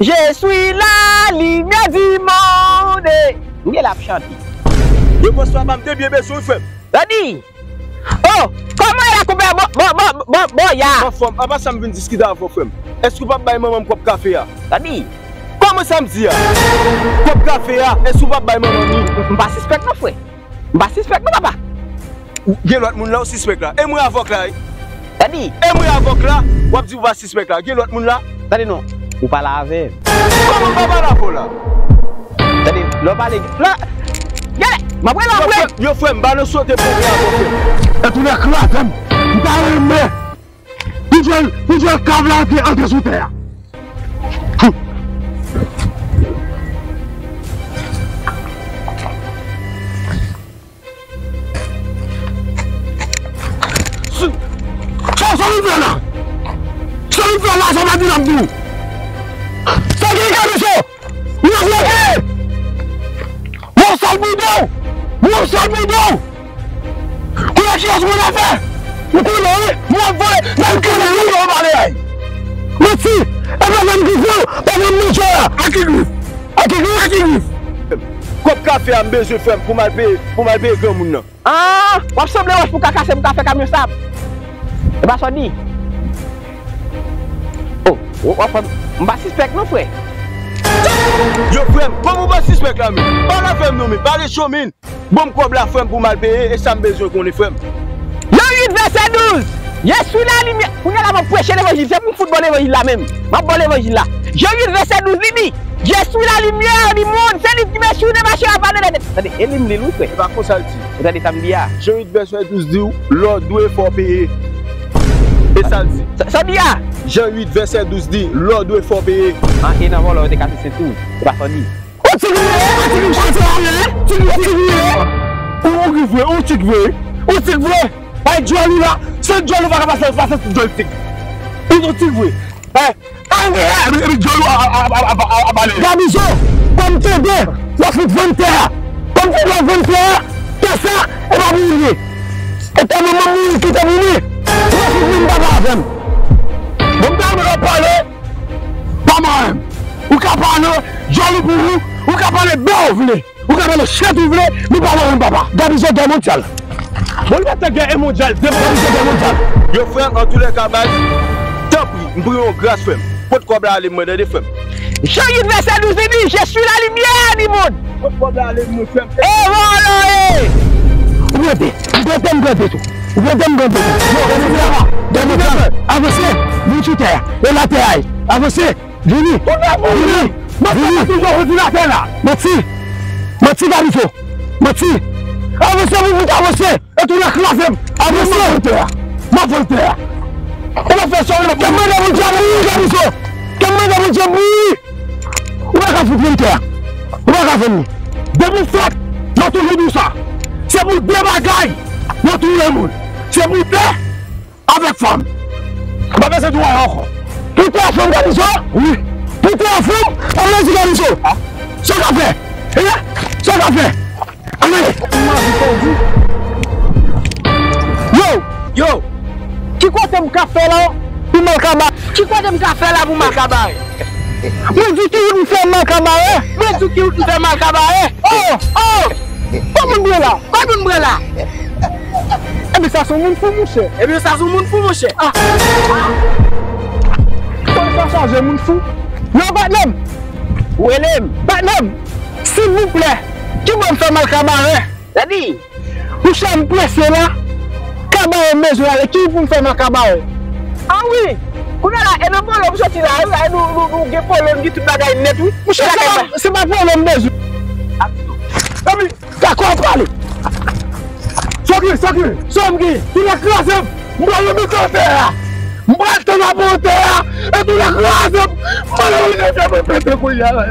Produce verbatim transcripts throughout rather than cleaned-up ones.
Je suis la lumière du monde. M gen la ap chante. Yo, bòs la ban m de byen bezwen, frè m. Dadi! Oh! Kòman e la, konpè? Bon, bon, bon, bon, bon, ya! Anfòm, apa sa m vin diskite avè w, frè m? Èske w p ap bay manman m kòp kafe a? Dadi! Kòman sa m di a? Kòp kafe a, èske w p ap bay manman m li? M pa sispèk non, frè. M pa sispèk non, papa. Gen lòt moun la, ou sispèk la. E mwen avè w la, wi. Dadi! E mwen avè w la, w ap di ou pa sispèk la. Gen lòt moun la. Tande non, ou pale avè m. Kòman m pa pale avè w la? Tande, lè w pale, la, gade, m ap rele anglè. Yo, frè m, yo, frè m, ba nou sote pwoblèm avè w, frè m. E tou lè kraze m, m ta renmen pou djòl, pou djòl kav la antre, antre sou tè a. Sa, sa w vin fè la? Sa w vin fè la, sa w pa di l ap di w? Sa gen Gabiso? Ou ap bloke! Mwen sal bouda w! Mwen sal bouda w! Kounye a kiyès mwen afè? Ou konnen wi, mwen ap vole, nan konnen wi, ou pale ay. Manti! E pa menm grif ou, pa menm manje a. A ki grif? A ki grif? A ki grif? Kòp kafe a m bezwen, frè m, pou m al peye, pou m al peye granmoun nan. Ah, w ap sanble wòch pou w ka kase, pou w ka fè kamyon sab. E pa sa w di. Oh, w, w ap, m pa sispèk non, frè. Yo, frè m, kòman w pa sispèk la, men? Pale avè m non, men. Pale cho, men. Ban m kòb la, frè m, pou m al peye, e sa m bezwen konnen, frè m. Jan uit vèsè douz. Je suis la lumière. Kounye a la, m ap preche levanjil. Se pou m fout ba w levanjil la menm. M ap ba w levanjil la. Jan uit vèsè douz, li di, Je suis la lumière du monde. Se li ki mèt chire mache la pa nan tèt. Tande, e li m li l wi, frè. E pa konsa l di. Ou tande sa m di a? Jan uit vèsè douz di w, lè w dwe fò w peye. E sa l di. Sa, sa di a? Jan uit vèsè douz di, lè w dwe fò w peye. An, e nan vòlò yo te kase senti w. E pa sa w di. Ou ti griye, ou ti griye, ou ti griye, ou ti griye. Ou, ou griye, ou ti griye. Ou ti griye. Bay djòl ou la, se djòl ou pa ka pase, pase sou djòl ti. Ou, ou ti griye. Hein? Epi, epi djòl ou a, a, a, a, a, a bale. Gabiso, kòm tande, w ap fout vann tè a. Kòm tande w ap vann tè a, tè sa, e pa pou ou li ye. E tè manman m ou kite pou li. Ou ap fout vin papa avè m. Bon, m ta renmen w pale, pa maren m. Ou ka pale, djòl ou pou ou, ou ka pale bò ou vle. Ou ka pale chat ou vle, nou pa wè yon papa. Gabiso, gè mondyal. Bon, li mete gè mondyal, devan Gabiso, gè mondyal. Yo, frè m, antoulèka, baz, tanpri, m priye w gras, frè m. Pot kòb la ale, mwen, tande, frè m. Jan uit vèsè douz li di, Je suis la lumière du monde. Pot kòb la ale, mwen, frè m. E vòlò e. Ou prete, m prete, m prete tou. Ou prete, m prete tou. Yo, gade sa, gade sa. Avanse, vin sou tè a. E la tè a ye. Avanse. Vini! Vini! Vini! Manti! Manti, Gabiso! Manti! Avanse pou mwen avanse! E tou nan kraze m! Avanse! M ap vòl tè a! M ap vòl tè a! Ou ap fè sa ou vle! Kèm mande pou Dye mouri, Gabiso! Kèm mande pou Dye mouri! Ou pa ka fout vin tè a! Ou pa ka vin li! Depi fèt, mwen toujou di w sa! Se pou de bagay mwen touye moun! Se pou tè avèk fanm. M pa bezwen di w anyen ankò. Pou tè a fanm, Gabiso? Wi. Pou tè a fanm, ann ale, Gabiso. Sa w ka fè? Hein? Sa w ka fè? Ann ale. Yo! Yo! Ki kote m ka fè la pou m al kabare? Ki kote m ka fè la pou m al kabare? Mwen di ki wout m fè m al kabare? Mwen di ki wout m fè m al kabare? Oh! Oh! Kòman m ye la? Kòman m ye la? Ebyen sa se yon moun fou, monchè. Ebyen sa se yon moun fou, monchè. Ah! Kòman sa chaje moun fou? Yo, patnè m! Ou rele m? Patnè m, silvouplè, ki bò m fè m al kabare? Dadi! Monchè, m prese la. Kabare m bezwen ale. Ki pou m fè m al kabare? Ah wi! Kounye a la, e nan polo m soti la, wi, la, nou, nou, nou gen polo, nou gen tout bagay nèt, wi. Monchè, se pa, se pa polo m bezwen. Epi, dakò, pale. Sa w gen, sa w gen, sa w gen. Tou nèg kraze m. M pral mete w atè a. M pral tann apre w atè a. E tou nèg kraze m. M pral mete w atè a, mwen pete kounye a la.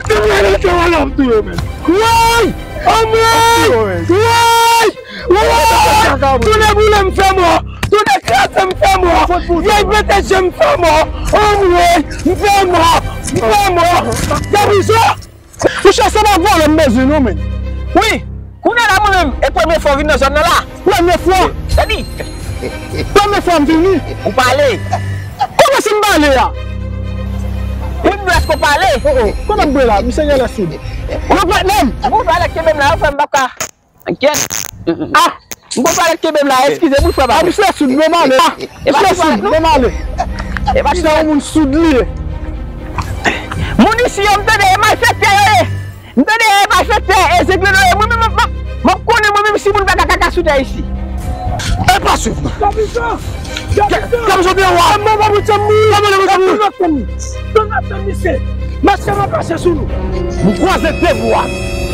Depi w atè a la, m touye w, men. Woy! Anmwey! Woy! Woy! Tounen boule m fè mò! Tounen kraze m fè mò! Vyèj pete je m fè mò! Anmwey! M fè mò! M fè mò! Gabiso! Monchè, se pa vòlè m bezwen non, men. Wi! Kounye a la mwen menm, e premye fwa w vin nan zòn nan la? Premye fwa! Tadi! Premye fwa m vini. Ou pale. Kòman si m pale a? Wi, m dwe èske w pale? Oh, oh, kòman m dwe la? Misye genlè soud. Ou pa menm. Ou pa lè kenbe m la, ou fè m pa ka. Kèt. Ah, m gon pale kenbe m la, eskize m wi frè pa. Ah, misye soud, men m ale. Ah, misye soud, men m ale. Misye yon moun soud li ye. Moun isi yo, m tande e malfektè yo ye. M tande e malfektè, e zengledo yo ye. Mwen menm, m ap, m ap konnen mwen menm si moun pa ka kaka sou tè isi. E pa swiv mwen. Kapizon! Kapizon! Kapizon byen wa! Mwen pa pou tchanm mouri! Mwen pa pou tchanm mouri! Donn ap tann misye! Mache m ap mache sou nou! M kwaze de bwa!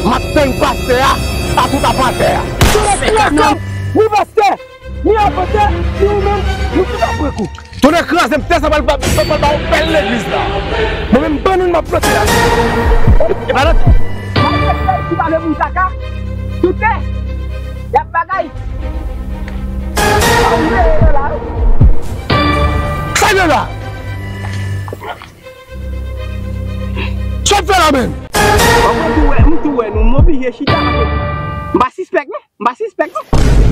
M ap tann pastè a ak tout apatè a! Donn ap tann! Ni pastè, ni apatè, ni ou menm, nou tout ap pran kou! Tonnè kraze m, tè sa pral ba, pral ba yon bèl legliz la. Mwen menm bann moun m ap plante la. E pa nan. Malfektè ki pale moun kaka. Toutè. Y ap bagay. Sa w vle la. Sa w vle la. Sa w fè la menm. Mwen tou wè, m tou wè nou, m oblije chita. M pa sispèk non. M pa sispèk non.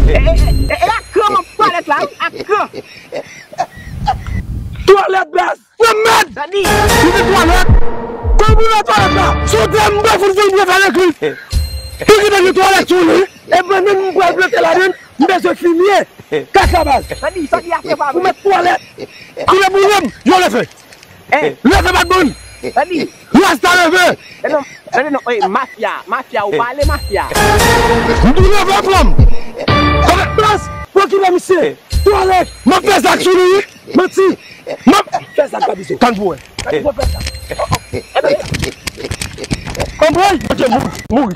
E, e, e, e, e ak kran m ap twalèt la, wi, ak kran. Twalèt baz. Nan mèd! Li te twalèt. Kòm ou nan twalèt la, sote m bò fout vin byen fè legliz. Li ki te gen twalèt sou li. E mwen menm m pral plante ladann, m bezwen fimye. Kaka baz. Ou mèt twalèt. Koulè pou lòm, yo leve. Leve bat bann. Rasta leve. Tande non, tande non, ey, mafya, mafya, ou pale mafya. M tou leve pran m. Kòmè baz, pran ki nan misye. Twalèt. M ap fè zak sou li, wi. Manti. M ap fè zak Gabizo. Tann pou wè. Tann pou wè fè zak. Konprann? Ok, mouri, mouri.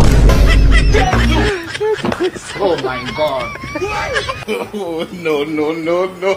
Oh my God. Oh, no, no, no, no.